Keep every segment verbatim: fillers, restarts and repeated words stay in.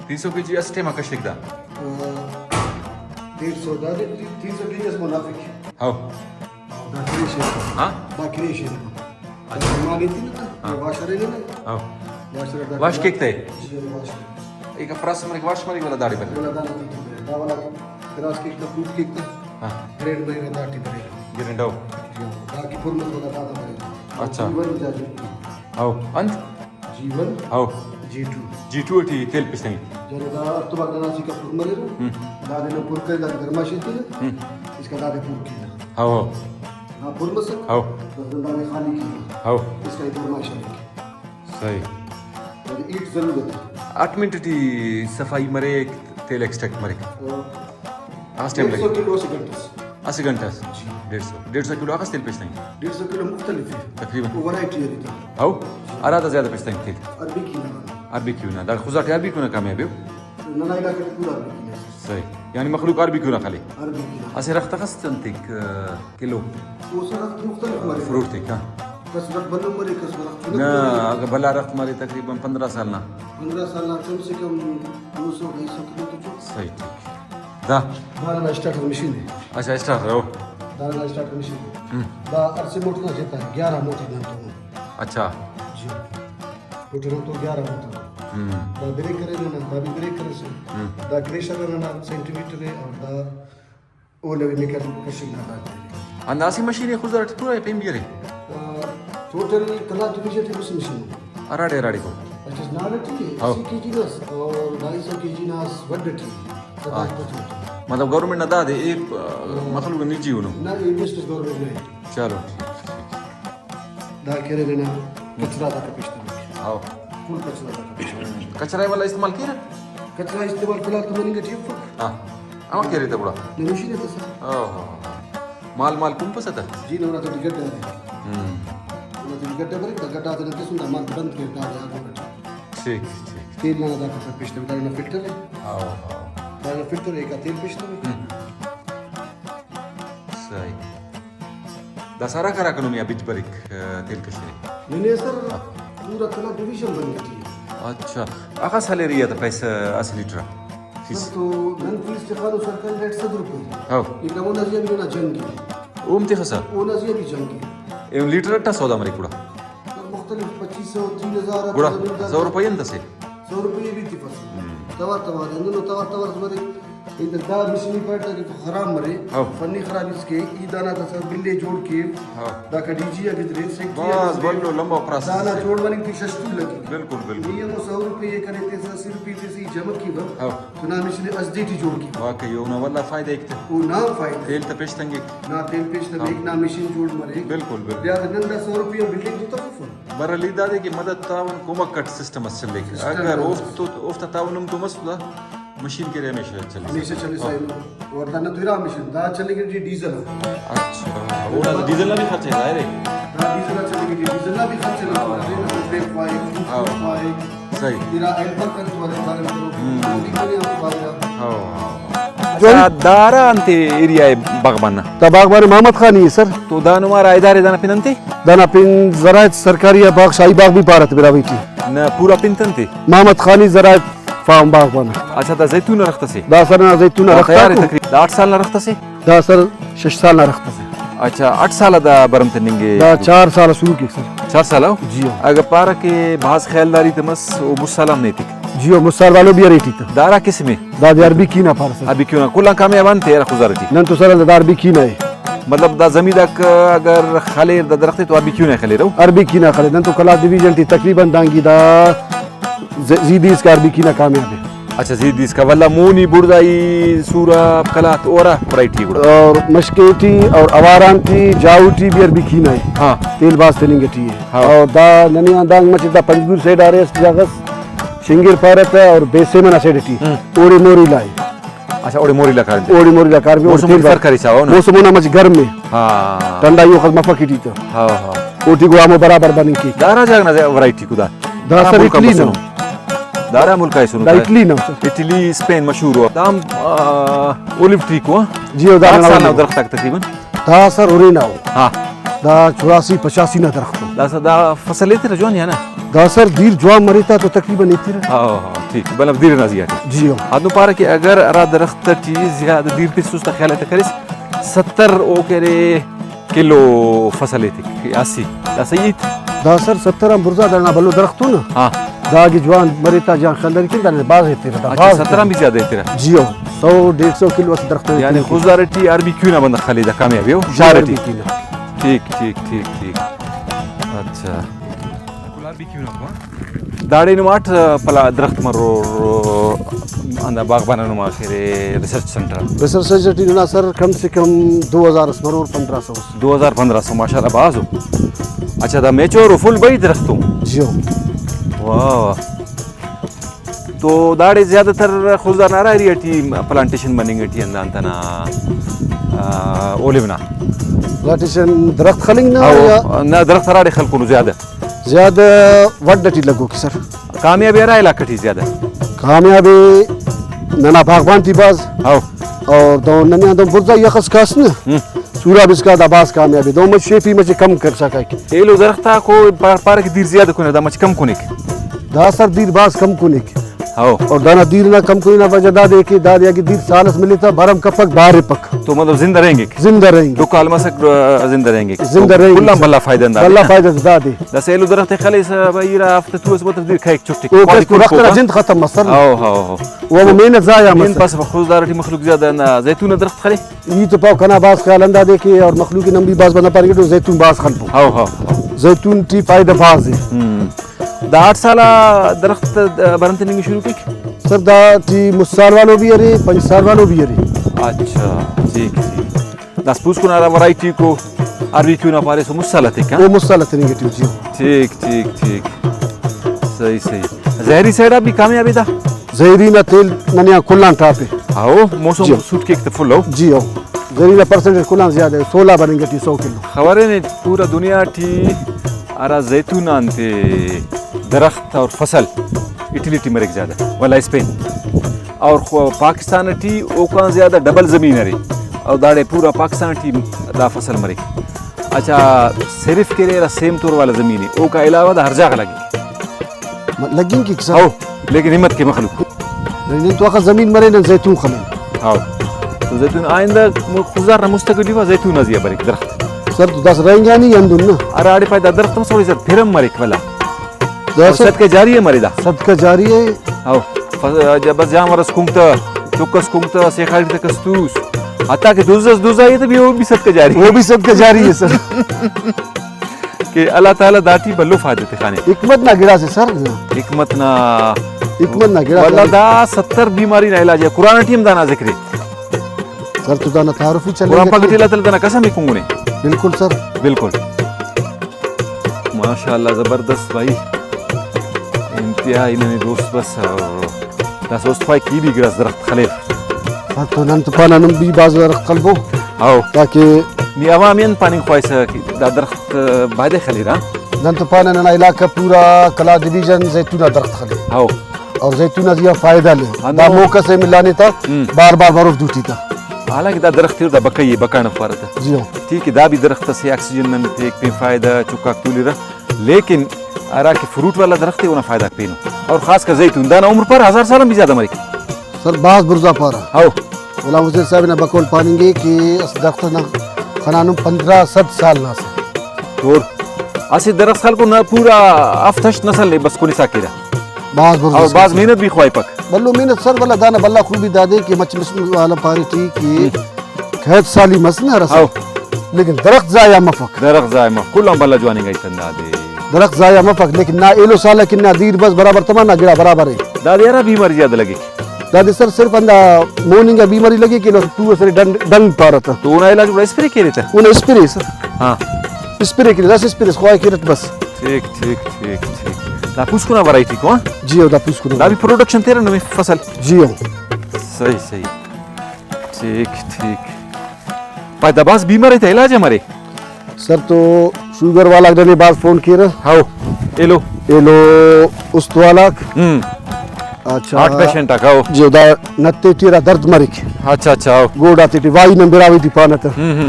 تین سو کے جی اسہ ٹائما کشک دا؟ آ، ڈیڑھ سو دا، تین سو کے جی اس منافق۔ ہاؤ۔ دا کریش ہے۔ ہاں؟ دا کریش ہے۔ اچھا۔ مانے تین تا، ہاں۔ واشر ہے نا؟ ہاں۔ واشر دا واش کیک تے؟ جی، واش۔ ایک پراس مریک، واش مریک والا داڑے بر۔ والا داڑے بر۔ دا والا پراس کیک تا، فروٹ کیک تا۔ ہاں۔ گرینڈ بریک دا ٹی بریک۔ گرینڈ ہو۔ جی، دا کی پر مت والا دا بریک۔ اچھا۔ جی ون جا جی۔ ہاؤ۔ انت؟ جی ون۔ ہاؤ۔ جی ٹو۔ جی ٹو ٹی تیل پشتنگی۔ جی دا تو بعد دانا سی کا پر مریرو۔ ہم۔ دا دینا پر کرے دا گرماشی تے۔ ہم۔ اس کا دا دے پر کینا۔ How, how. ہاں، پر مسک۔ ہاؤ۔ بس دانے خالی کینا۔ ہاؤ۔ اس کا گرماشی۔ صحیح۔ اور ایٹ ضرورت ہے۔ آٹھ منٹ ٹی صفائی مریک، تیل ایکسٹریکٹ مریک۔ ہاں۔ آس ٹائم ڈیڑھ سو لگے؟ کلو اسہ گھنٹہ اس۔ اسہ گھنٹہ اس؟ جی۔ ڈیڑھ سو، ڈیڑھ سو کلو آخس تیل پیش تنگ؟ ڈیڑھ سو کلو مختلف ہے۔ تقریباً۔ وہ ورائٹی ہے دیتا۔ ہاؤ؟ جی۔ ہرا دا زیادہ پیش تنگ تیل؟ عربی کینا۔ عربی کینا۔ دا خضدار ٹی عربی کینا کامیاب ہے؟ ننا علاقہ ٹی پورا عربی کینا۔ صحیح۔ یعنی مخلوق عربی کینا خالی؟ عربی کینا۔ اسہ رخت اخس تنتک، آ، کلو؟ وہ سر رخت مختلف مرے۔ فروٹ تک، ہاں۔ کس رخت بھلو مرے، کس رخت چنک نہ، مرے۔ اگہ بھلا رخت مرے تقریباً پندرہ سال نا۔ پندرہ سال نا کم سے کم دو سو ڈھائی سو کلو تو چو۔ صحیح، ٹھیک۔ دا؟ دا ننا اسٹارٹر مشین ہے۔ اچھا، اسٹارٹر ہو۔ دا ننا اسٹارٹر مشین ہے۔ ہم۔ دا ہر سے موٹر نا جتا ہے، گیارہ موٹر نا تو۔ اچھا۔ جی۔ موٹر نا تو گیارہ موٹر۔ ہم۔ دا بریک کرے نا، دا بھی بریک کرے سے۔ ہم۔ دا کریشر نا سینٹی میٹر ہے اور دا او لوی میکر کشنگ نا داٹی۔ ہندا اسہ مشین ءِ خضدار ٹی پورا پین بھی ارے؟ آ، ٹوٹل قلات ڈویژن ٹی مسہ مشین ءِ۔ ہراڑے ہراڑے کو؟ اچھا، نال ٹی ہاؤ۔ اسی کے جی نا اس اور ڈھائی سو کے جی نا اس وڈ ٹی۔ ہاں۔ مطلب گورنمنٹ نا دادے، اے، آ، مخلوق نجی ہنو؟ نہ، اے بسٹ گورنمنٹ نا۔ چلو۔ دا کہ ارے ننا کچرا تا پیش تمک۔ ہاؤ۔ کل کچرا تا پیش تمک۔ کچرا ءِ ولا استعمال کیرہ؟ کچرا استعمال فی الحال تو مننگ ٹی افک۔ ہاں۔ ہمر کہ ارے تہ گڑا؟ نہ مشین ءِ تہ سر۔ اوہو۔ مال مال کنپسہ تہ؟ جی نہ، اونا تیٹی گڈا ارے۔ ہم۔ اونا تیٹی گڈا بریک تہ گڈا تینا تسن دا مال بند کیر داڑے آ گورا ٹی۔ ٹھیک، ٹھیک۔ تیل ننا دا کچرا پیش تمک، دا ننا فلٹر ءِ۔ ہاؤ، ہاؤ۔ دا ننا فلٹر ءِ، ایکا تیل پیش تمک۔ ہم۔ صحیح۔ داسہ ہراکا ہراکا نمے آ بج بریک، آ، تیل کشرے؟ ننے سر ہاں۔ پورا قلات ڈویژن بننگ ٹی۔ اچھا، اخس ہلیری آ تہ پیسہ اسہ لیٹر آ؟ سر تو نن فیس تخانو سرکاری ریٹ صد روپے۔ ہاں۔ لیکن اونا زیہا بھی اونا جنگ ءِ۔ اوم تخسا؟ اونا زیہا بھی جنگ ءِ۔ ایہن لیٹر اٹ آ سودا مریک گڑا؟ سر مختلف پچیس سو، تین ہزار، گڑا زمین دار سو روپے انت اسے؟ سو روپے بھی تفس۔ ہم۔ توار توار، ہندنو توار توار مریک۔ انت دا مشین ءِ پاریٹ تاکہ خراب مرے، ہاؤ۔ فنی خرابی اس کے، ای دانا تا سر بل ءِ جوڑ کے، ہاؤ۔ داکا ڈی جی آ گدرے، سیکرٹری آ بس، گدرے۔ بھلو لمبا پراسس۔ دانا جوڑ مننگ تے شش تولہ کے۔ بالکل، بالکل۔ ای ہمو سو روپے ءِ کرے تیسہ، اسہ روپے تیسہ ای جمع کیوہ۔ ہاؤ۔ تو نا مشین ءِ ازدے ٹی جوڑ کیوہ۔ واقعی اونا ولدا فائدہ ایک تہ۔ او نا فائدہ۔ تیل تہ پیش تنگک۔ نا تیل پیش تنگک، ہاؤ۔ نا مشین جوڑ مریک۔ بالکل، بالکل۔ لہٰذا نن دا سو روپے آ بلڈنگ تو تفسن۔ بہرحال ای دادے کہ مدد تعاون کمک اٹ سسٹم اس چلیک۔ سسٹم اگر اس۔ اوفت، اوفتا تعاون ہم تو مس تو دا مشین کہ ارے ہمیشہ چلیسہ۔ ہمیشہ چلیسہ اینو۔ اور دا نہ تو ارا مشین، دا چلیک ٹی ڈیزل آ۔ اچھا، اونا ڈیزل نا بھی خرچہ ہے، ظاہر ہے۔ دا ڈیزل آ چلیک ٹی ڈیزل نا بھی خرچہ نا، ہاں۔ ڈیزل نا بھی خواہک، ہاں۔ خواہک۔ صحیح۔ ارا ہیلپر کنٹرول ہے، ہم۔ ہاں، ہاں۔ اچھا، دا ارا انتے ایریا ءِ باغبان نا؟ دا باغبان محمد خانی ءِ سر۔ تو دا نمارا ادارے دانا پن انتے؟ دانا پن زراعت سرکاری آ باغ، شاہی باغ بھی پارہ تہ براہوئی ٹی۔ نہ، پورا پن تہ انتے؟ محمد خانی زراعت فارم باغبان۔ اچھا، دا زیتون نا رخت اسے؟ دا سر نا زیتون نا دا رخت تیار آکو۔ تقریباً دا اٹ سال نا رخت اسے؟ دا سر شش سال نا رخت اسے۔ اچھا، اٹ سال آ دا بھرم تننگ ءِ؟ دا چار سال آ شروع کیک سر۔ چار سال آ؟ جی ہاں۔ اگہ پارہ کہ بھاز خیالداری تہ مس، او مسال ہم نیتک؟ جی ہاں، مسال والو بھی ارے ٹی تہ۔ دا ارا قسم ءِ؟ دا دے عربی کینا پارہ سر۔ عربی کینا۔ کل آن کامیاب انت ارا خضدار ٹی؟ نن تو سر دا عربی کینا ءِ۔ مطلب دا زمیندار اگر خلیر دا درخت ءِ تو عربی کینا خلیرہ؟ عربی کینا خلیر۔ نن تو قلات ڈویژن ٹی تقریباً دانگی دا ز-، زیدی اسکا عربی کینا کامیاب ءِ۔ اچھا، زیدی اسکا۔ ولدا مونی، بڑزائی، سوراب، قلات او ارا ورائٹی گڑا؟ اور مشکے ٹی اور اواران ٹی، جاؤ ٹی بھی عربی کینا ءِ۔ ہاں۔ تیل بھاز تننگ ٹی ءِ۔ ہاں۔ اور دا ننے آن دانگ مچہ دا پنجگور سائیڈ آ ارے اسٹ جاگہ اس، شنگر پارہ تہ اور بیسیمن آ سائیڈ ٹی، ہم۔ اوڑے موریلا ءِ۔ اچھا، اوڑے موریلا کاریم۔ اوڑے موریلا کاریم، موسم اوڑے تیل فرق کریسا، ہو نا؟ موسم اونا مچہ گرم ءِ۔ ہاں۔ ٹھنڈائی اوخس مفک ایٹی تہ۔ ہاں، ہاں۔ اوٹی گڑا ہمو برابر بننگ کیک۔ دا ارا جاگہ نا ورائٹی کو دا؟ دا ارا سر ملک آ اٹلی نا۔ بسنو؟ دا ارا ملک آ ایسنو دا دا؟ اٹلی نا سر۔ اٹلی، اسپین مشہور ہو۔ دا ہم، آ، اولیو ٹری کو، ہاں؟ جی، او دا ہزار نا سال نا اولیو۔ درخت آک تقریباً؟ دا سر ہرے نا ہو۔ ہاں۔ دا چوراسی پچاسی نا درخت ہو۔ دا سر دا فصل ایترہ جوان یا نا؟ دا سر دیر جوان مریتا تو تقریباً ایترہ۔ ہاں، ہاں۔ ٹھیک، مطلب دیر نا زیہا ٹی۔ جی ہو۔ ہندن پارہ کہ اگر ہرا درخت ٹی زیادہ دیر تسس تا خیال ءِ تہ کریس، ستر او کہ ارے کلو فصل ایتک، اسی، دا صحیح ءِ؟ دا سر ستر آن بڑزا دانا بھلو درخت ءُ نا۔ ہاں۔ دا اگہ جوان مرے تا جان خلداری کن دانا بھاز ایترہ، دا اچھا، بھاز ستر آن ایترہ۔ بھی زیادہ ایترہ۔ جی ہو، سو ڈیڑھ سو کلو اسہ درخت یعنی ایترہ۔ Khuzdar T R B Q نا بندغ خلے دا کامیابی ہو، جی، شار آر ٹی۔ بی کیو نا۔ ٹھیک، ٹھیک، ٹھیک، ٹھیک۔ اچھا۔ داڑے نماٹ پلا درخت مرور، ہندا باغبانہ نما خیرے research centre. Research centre T ننا سر کم سے کم دو ہزار اس مرور، پندرہ سو اس۔ دو ہزار پندرہ سو، ماشاءاللہ بھاز ءُ۔ اچھا، دا میچور ءُ فل بھئی درخت ءُ؟ جی ہو۔ واہ واہ۔ تو داڑے زیادہ تر خضدار نا ہرا area T plantation morning T ہندا انت نا، آ، اولیو نا؟ پلانٹیشن درخت خلنگ نا او، یا؟ نہ، درخت ہراڑے خلکونو زیادہ۔ زیادہ وڈھ ٹی لگوک سر۔ کامیابی ہرا علاقہ ٹی زیادہ؟ کامیابی ننا باغبان ٹی بھاز۔ ہاؤ۔ اور دہن ننے آن دہن بڑزا یخ اس کاس نا۔ ہم۔ سوراب اسکا دا بھاز کامیابی۔ دہن مچ شیفی مچ کم کرسا کائک۔ ایلو درخت آکو پار-، پارہ کہ دیر زیادہ کنے، دا مچ کم کنیک۔ دا سر دیر بھاز کم کنیک۔ ہاؤ۔ اور دانا دیر نا کم کننگ نا وجہ دادے کہ دادے اگہ دیر سال اس ملے تا بھرم کپک، بارپک۔ تو مطلب زندہ رہینگک۔ زندہ رہینگک۔ ڈکال مسک، آ، زندہ رہینگک۔ زندہ رہینگک۔ کل آن بھلا فائدہ اندادے بھلا نا۔ فائدہ دادے۔ داسہ ایلو درخت خلے سا بھئی، ارا ہفتے تو اس مطلب دیر کھائک چٹک۔ او کس درخت نا جند ختم مس سر۔ ہاؤ، ہاؤ، ہاؤ۔ او ہمو محنت ضائع مس۔ پاس خضدار ٹی مخلوق زیادہ نا زیتون نا درخت خلے۔ ای تو پاو کنا بھاز خیال اندادے کہ اور مخلوق نن بھی بھاز بندغ پاننگ کہ زیتون بھاز خلبو۔ ہاؤ، ہاؤ، ہاؤ۔ زیتون ٹی فائدہ بھاز ءِ۔ ہم۔ دا آٹھ سال آ درخت، آ، برن تننگ شروع کیک؟ سر، دا ٹی مست سال والو بھی ارے، پنچ سال والو بھی ارے۔ اچھا، ٹھیک، ٹھیک۔ داس پوسکن ہرا ورائٹی کو آر بی کیو نا پاریسو مست سال آ تیک، ہاں؟ او مست سال آ تننگ ٹی، جی۔ ٹھیک، ٹھیک، ٹھیک۔ صحیح، صحیح۔ زہری سائیڈ آ بھی کامیاب ءِ دا؟ زہری نا تیل ننے آن کل آن ٹاپ ءِ۔ ہاؤ، موسم جی۔ سوٹ کیک تہ فل ہو۔ جی ہو۔ زہری نا پرسنٹیج کل آن زیادہ ءِ، سولہ بننگ ٹی سو کلو۔ خبرے نے پورا دنیا ٹی ہرا زیتون آن تے درخت اور فصل اٹلی ٹی مریک زیادہ، ولا اسپین۔ اور خو-، پاکستان ٹی اوکان زیادہ ڈبل زمین ارے، اور داڑے پورا پاکستان ٹی دا فصل مریک۔ اچھا، صرف کہ ارے ہرا سیم تور والا زمین ءِ، اوکا علاوہ دا ہر جاگہ لگک۔ م-، لگنگ کیک سر۔ ہو، لیکن ہمت کے مخلوق۔ نن تو اخہ زمین مرے نن زیتون خلین۔ ہاؤ۔ تو زیتون آئندہ م-، خضدار نا مستقبل ٹی زیتون نا زیہا بریک درخت۔ سر تو داسہ رہینگا نی ہندن نا۔ ہراڑے پائے دا درخت مس اوڑے زیات پھر ہم مریک ولا۔ دا اور سر صدقہ جاریہ مرے دا۔ صدقہ جاریہ۔ ہاؤ۔ ف-، جب بس جانور اس کنگ تہ، چک اس کنگ تہ، سیخاڑی تہ کس توس۔ حتیٰ کہ دز اس دز آئی تہ بھی، او بھی صدقہ جاریہ۔ او بھی صدقہ جاریہ سر۔ کہ اللہ تعالیٰ داٹی بھلو فائدہ تخانے۔ حکمت نا گڑاس ءِ سر۔ حکمت نا، حکمت نا گڑاس ءِ۔ واللہ دا ستر بیماری نا علاج ءِ، قرآن ٹی ہم دانا ذکر ءِ۔ سر تو دانا تعارف ہی چلے قرآن گا پاک کہ ٹی اللہ تعالیٰ دانا قسم ہی کنگنے۔ بالکل سر۔ بالکل۔ ماشاءاللہ زبردست بھائی۔ انتہائی ننے دوست بس اور داسہ است خواہک ای بھی گڑاس درخت خلیر۔ ہاں، تو نن تو پانہ نم بھی بھاز درخت خلبو۔ ہاؤ۔ تاکہ نی عوام ہی انت پاننگ خواہسہ کہ دا درخت بایدے خلیرہ۔ نن تو پانہ ننا علاقہ پورا کلات ڈویژن زیتون آ درخت خلے۔ ہاؤ۔ اور زیتون آ زیہا فائدہ لے۔ ہندن۔ دا موقع سے ملانے تا ہم۔ بار بار بروف دوٹی تا۔ حالانکہ دا درخت ءِ دا بکئی ءِ، بکانہ پارہ تہ۔ جی ہاں۔ ٹھیک ءِ، دا بھی درخت اسے، آکسیجن ننے تیک، پین فائدہ، چکاک تولیرہ۔ لیکن ہرا کہ فروٹ والا درخت ءِ، اونا فائدہ پین ءُ۔ اور خاص کر زیتون، دانا عمر پارہ ہزار سال آن بھی زیادہ مریک۔ سر، بھاز بڑزا پارہ۔ ہاؤ۔ غلام حسین صاحب نا بقول پاننگے کہ اسہ درخت نا خنانن پندرہ سد سال نا اسہ۔ اور اسہ درخت خلکن نا پورا ہفت ہشت نسل ءِ بس کنسا کیرہ۔ بھاز بڑزا اور بھاز محنت بھی خواہپک۔ بھلو محنت سر، ولدا دانا بھلا خوبی دادے کہ مچ مس والا پارے ٹی کہ ہم۔ قحط سالی مس نا ہرا سال۔ ہاؤ۔ لیکن درخت ضائع مفک۔ درخت ضائع مفک۔ کل آن بھلا جواننگا ہیت ہندادے۔ درخت ضائع مفک، لیکن نا ایلو سال اکن نا دیر بس برابر تما نا گڑا برابر ءِ۔ دادے ہرا بیماری زیادہ لگک؟ دادے سر صرف ہندا مون انگا بیماری لگک کہ ایلو پو اسرے ڈنگ، ڈنگ پارہ تہ۔ تو اونا علاج گڑا اسپرے کیرے تہ؟ اونا اسپرے سر۔ ہاں۔ اسپرے کیرے، داسہ اسپرے خواہک ارٹ بس۔ ٹھیک، ٹھیک، ٹھیک، ٹھیک۔ دا پوسکن آ ورائٹی کو، ہاں؟ جی، او دا پوسکن آ۔ دا بھی پروڈکشن تیرہ نمے فصل؟ جی، او۔ صحیح، صحیح۔ ٹھیک، ٹھیک۔ پائے دا بھاز بیماری تا علاج ہم ارے؟ سر تو شوگر والا ننے بھاز فون کیرہ۔ ہاؤ، ایلو؟ ایلو است والاک۔ ہم۔ اچھا۔ ہارٹ پیشنٹ آک، ہاؤ۔ جی، دا نتے ٹی ہرا درد مریک۔ اچھا، اچھا، ہاؤ۔ گوڑا تے ٹی وائی نن براہوئی ٹی پانہ تہ۔ ہم، ہم۔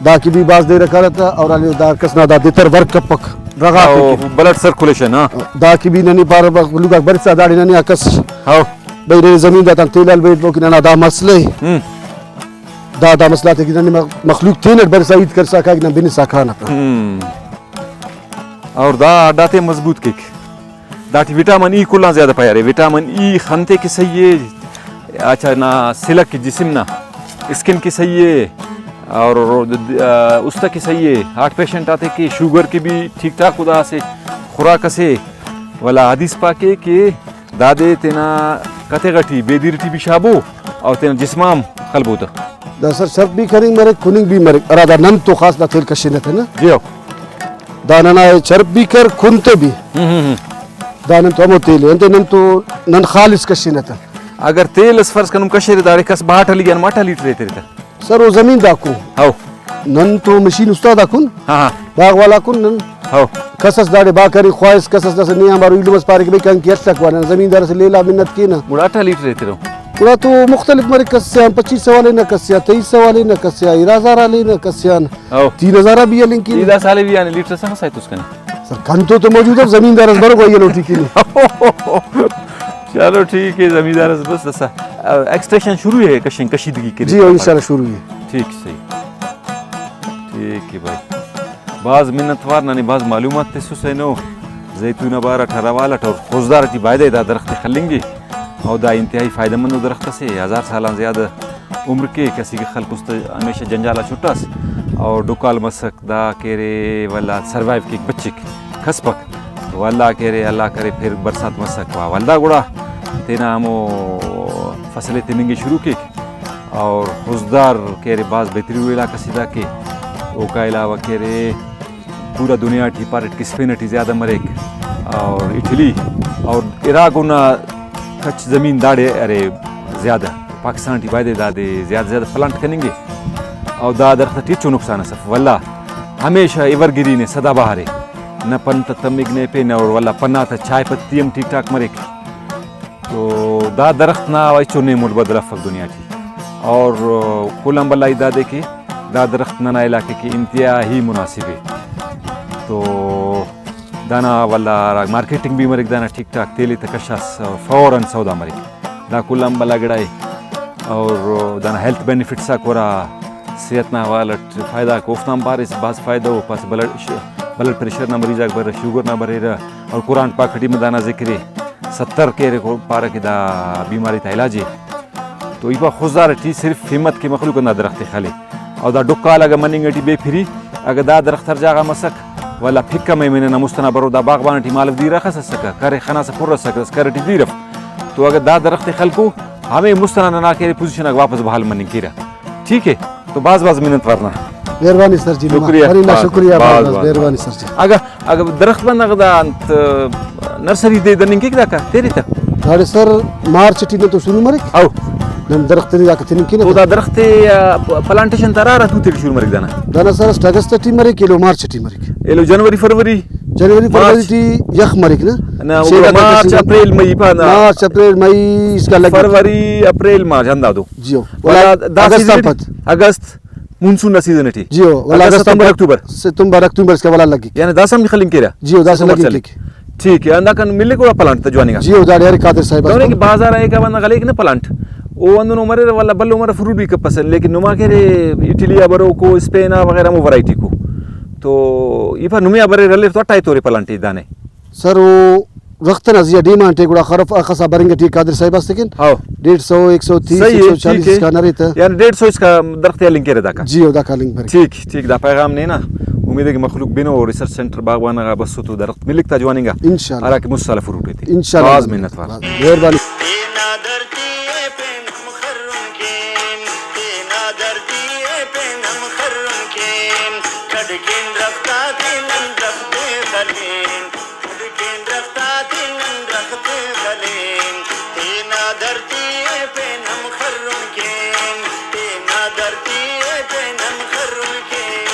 دا کہ بھی بھاز دیر کارہ تہ، اور ہلے دا کس نا دا دتر ورک کپک، رغا او، تیکہ۔ بلڈ سرکولیشن، ہاں۔ دا کہ بھی ننے پارہ مخلوق آک برسا داڑے ننے آ کس۔ ہاؤ۔ بھئی ننے زمیندار تان تیل آل بیٹ بو کہ ننا دا مسئلہ ءِ۔ ہم۔ دا، دا مسئلہ تے کہ ننے مخ-، مخلوق تینٹ برسا ہیت کرسا کائک نا بنسا کانہ تہ۔ ہم۔ اور دا ہڈ آتے مضبوط کیک۔ داٹی وٹامن ای کل آن زیادہ پارے، وٹامن ای خن تے کہ صحیح ءِ، اچھا نا سلک کہ جسم نا اسکن کہ صحیح ءِ، اور، آ، است کہ صحیح ءِ، ہارٹ پیشنٹ آتے کہ شوگر کہ بھی ٹھیک ٹھاک، او دا اسہ خوراک اسے۔ ولا حدیث پاک ءِ کہ دادے تینا کتغ ٹی بے دیر ٹی بھی شابو اور تینا جسم آن خلبو تہ۔ دا سر چرپ بھی کننگ مریک، کننگ بھی مریک، ہرا دا نن تو خاص دا تیل کشنہ تہ نا۔ جی ہو۔ دا ننا چرپ بھی کر، کن تے بھی۔ ہم، ہم، ہم۔ دا نن تو ہمو تیل ءِ، انتئے نن تو نن خالص کشنہ تہ۔ اگر تیل اس فرض کن نم کشرے داڑے کس بہا ٹلی آن ما ٹلیٹر ایترے تہ؟ سر، او زمیندار کو۔ ہو۔ نن تو مشین استاد آ کن، ہاں، ہاں۔ باغ والا کن نن۔ ہو۔ کس اس داڑے بہا کری خواہس، کس اس داسہ نیام بارو ایلم اس پارے کہ بھئی کن کہ اٹک وا، نن زمیندار اسے لیلا منت کینہ۔ گڑا اٹھا لیٹر ایترو؟ گڑا تو مختلف مریک، کس آن پچیس سو آ لینہ، کس آ تئیس سو آ لینہ، کس آ ارا ہزار آ لینہ، کس آن ہو۔ تین ہزار آ بھی ہلنگ کینہ۔ ای دا سال بھی آنے لیٹر سفا سائے توس کنے؟ سر، کن تو تو موجود ءِ، زمیندار اس بروکا ای لوٹی کینہ۔ چلو ٹھیک ہے، زمیندار اس بس دسا ایکسٹریشن شروع ہے، کشنگ کشیدگی کے جی، ہو، انشاءاللہ شروع ہے۔ ٹھیک، صحیح۔ ٹھیک ہے بھائی، بھاز منت وار، ننے بھاز معلومات تسس اینو۔ زیتون آ بارٹ، ہرا حوالہ اٹ اور خضدار ٹی بایدے دا درخت ءِ خلنگے، اور دا انتہائی فائدہ مند درخت اسے، ہزار سال آن زیادہ عمر کیک، اسیکہ خلکس تہ ہمیشہ جنجال آ چھٹاس اور ڈکال مسک، دا کہ ارے ولدا سروائیو کیک، بچک، کھسپک، ولدا کہ ارے اللہ کرے پھر برسات مسک وا، ولدا گڑا تینا ہمو فصل ءِ تننگ ءِ شروع کیک۔ اور خضدار کہ ارے بھاز بہترین علاقہ سے دا کہ، اوکا علاوہ کہ ارے پورا دنیا ٹی پاریٹ کہ اسپین ٹی زیادہ مریک اور اٹلی اور عراق نا کچ زمین داڑے ارے زیادہ۔ پاکستان ٹی بایدے دادے زیادہ زیادہ پلانٹ کننگے اور دا درخت ٹی ہچو نقصان اس اف۔ ولدا ہمیشہ ایور گرین ءِ، سدا بہار ءِ، نہ پن تہ تمک نہ پین، اور ولدا پنا تہ چائے پتی ہم ٹھیک ٹھاک مریک۔ تو دا درخت نا ہچو نیم مڑ بدل افک دنیا ٹی۔ اور کل آن بھلا ہیت دادے کہ دا درخت ننا علاقہ کہ انتہائی مناسب ءِ۔ تو دانا ولدا ہرا مارکیٹنگ بھی مریک، دانا ٹھیک ٹھاک تیل ءِ تہ کشاس اور فوراً سودا مریک۔ دا کل آن بھلا گڑا ءِ۔ اور دانا ہیلتھ بینیفٹس آک ہرا صحت نا حوالہ اٹ فائدہ آک اوفتا ہم پاریس، بھاز فائدہ ءِ۔ پاسہ بلڈ، بلڈ پریشر نا مریض آک بریرہ، شوگر نا بریرہ، اور قرآن پاک ٹی ہم دانا ذکر ءِ، ستر کہ ارے پارہ کہ دا بیماری تا علاج ءِ۔ تو ای پا خضدار ٹی صرف ہمت کہ مخلوق ہندا درخت ءِ خلے۔ اور دا ڈکال اگہ مننگ ٹی بے پھری، اگہ دا درخت ہر جاگہ مسک، ولدا پھک ہم ایمے ننا مست ئنا برو، دا باغبان ٹی مالو دیر اخس اسکہ، کر ءِ خناسہ پر اسکہ، کر ٹی دیر اف۔ تو اگہ دا درخت ءِ خلکو، ہمے مست ئنا ننا کہ ارے پوزیشن آک واپس بحال مننگ کیرہ۔ ٹھیک ہے، تو بھاز بھاز منت وار نا۔ مہربانی سر جی، شکریہ، ورنا بھاز، شکریہ، بھاز بھاز بھاز، بھاز۔ مہربانی سر جی۔ اگہ، اگہ درخت بندغ دا انت، نرسری دے دننگ کیک داکا تیرے تہ؟ داڑے سر مارچ ٹی نن تو شروع مریک۔ او۔ نن درخت نے داکا تننگ کینہ تو تہ۔ دا درخت، آ، پ-، پلانٹیشن تا ہرا ہرا تُو تے ٹی شروع مریک دانا؟ دانا سر اسٹ اگست ٹی مریک، ایلو مارچ ٹی مریک۔ ایلو جنوری، فروری؟ جنوری، فروری مارچ۔ ٹی یخ مریک نا۔ نا، شیدہ او تا مارچ، کشنگ۔ اپریل، مئی پانا۔ مارچ، اپریل، مئی، اس کا لگی۔ فروری، اپریل، مارچ، ہندا دو۔ جی ہو۔ ولدا ولدا دا اگست سیزن آن ٹی، پد۔ اگست مونسون نا سیزن ٹی۔ جی ہو، ولدا اگست، اگست آن ستمبر، پد۔ اکتوبر۔ ستمبر، اکتوبر اس کا ولدا لگی۔ یعنی داسہ ہم خلنگ کیرہ؟ جی ہو، داسہ ستمبر لگی چلے۔ ٹھیک ہے، ہنداکان ملک گڑا پلانٹ تا جواننگا۔ جی ہو، داڑے ارے قادر صاحب اس دہنے کہ بازار آ ایکا بندغ ہلیک نا پلانٹ، او ہندنو مریرہ، ولدا بھلو مرے فروٹ بھی کپسہ، لیکن نما کہ ارے اٹلی آ بروکو، اسپین آ وغیرہ ہمو ورائٹی کو۔ تو ای پا نمے آ بریرہ ہلیر تو اٹا ایتورے پلانٹ ای دانے؟ سر، او درخت ئنا زیہا ڈیمانڈ ءِ، گڑا خرف اخس آ برنگ ٹی قادر صاحب اس تکن۔ ہاؤ۔ ڈیڑھ سو، ایک سو تیس، صحیح ہے، ایک سو چالیس ٹھیک ہے۔ اسکان ارے تہ۔ یعنی ڈیڑھ سو اسکان درخت ءِ ہلنگ کیرہ داکان۔ جی ہو، داکان ہلنگ برے۔ ٹھیک، ٹھیک، دا پیغام نے نا، امید ہے کہ مخلوق بنو اور ریسرچ سینٹر باغبان غا بسو تو درخت ملک تا جواننگا۔ انشاءاللہ۔ ہرا کہ مست سال فروٹ ایتے۔ انشاءاللہ۔ بھاز منت وار۔ مہربانی۔ تینا دھرتی ءِ پین ہم خرن کین، تینا دھرتی ءِ پین ہم خرن کین، کھڈ کین درخت آتے نن درخت ءِ خلین۔ کھڈ کین درخت آتے نن درخت ءِ خلین، تینا دھرتی ءِ پین ہم خرن کین، تینا دھرتی ءِ پین ہم خرن کین۔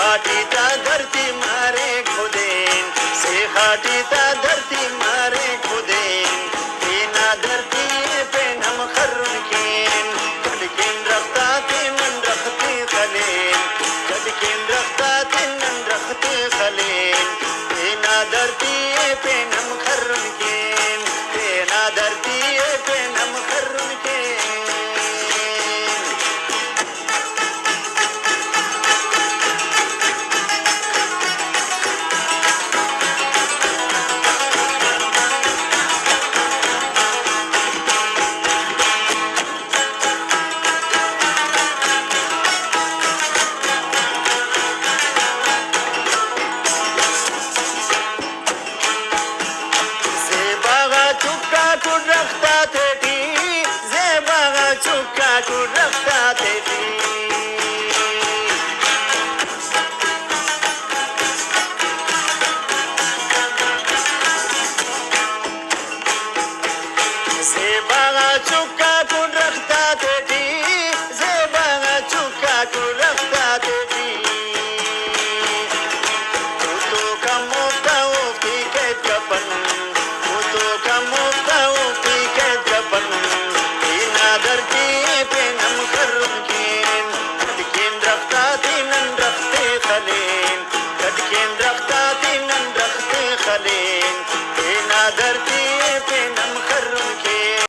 خاٹی تا دھرتی مریک خدین، سے خاٹی تا دھرتی مریک۔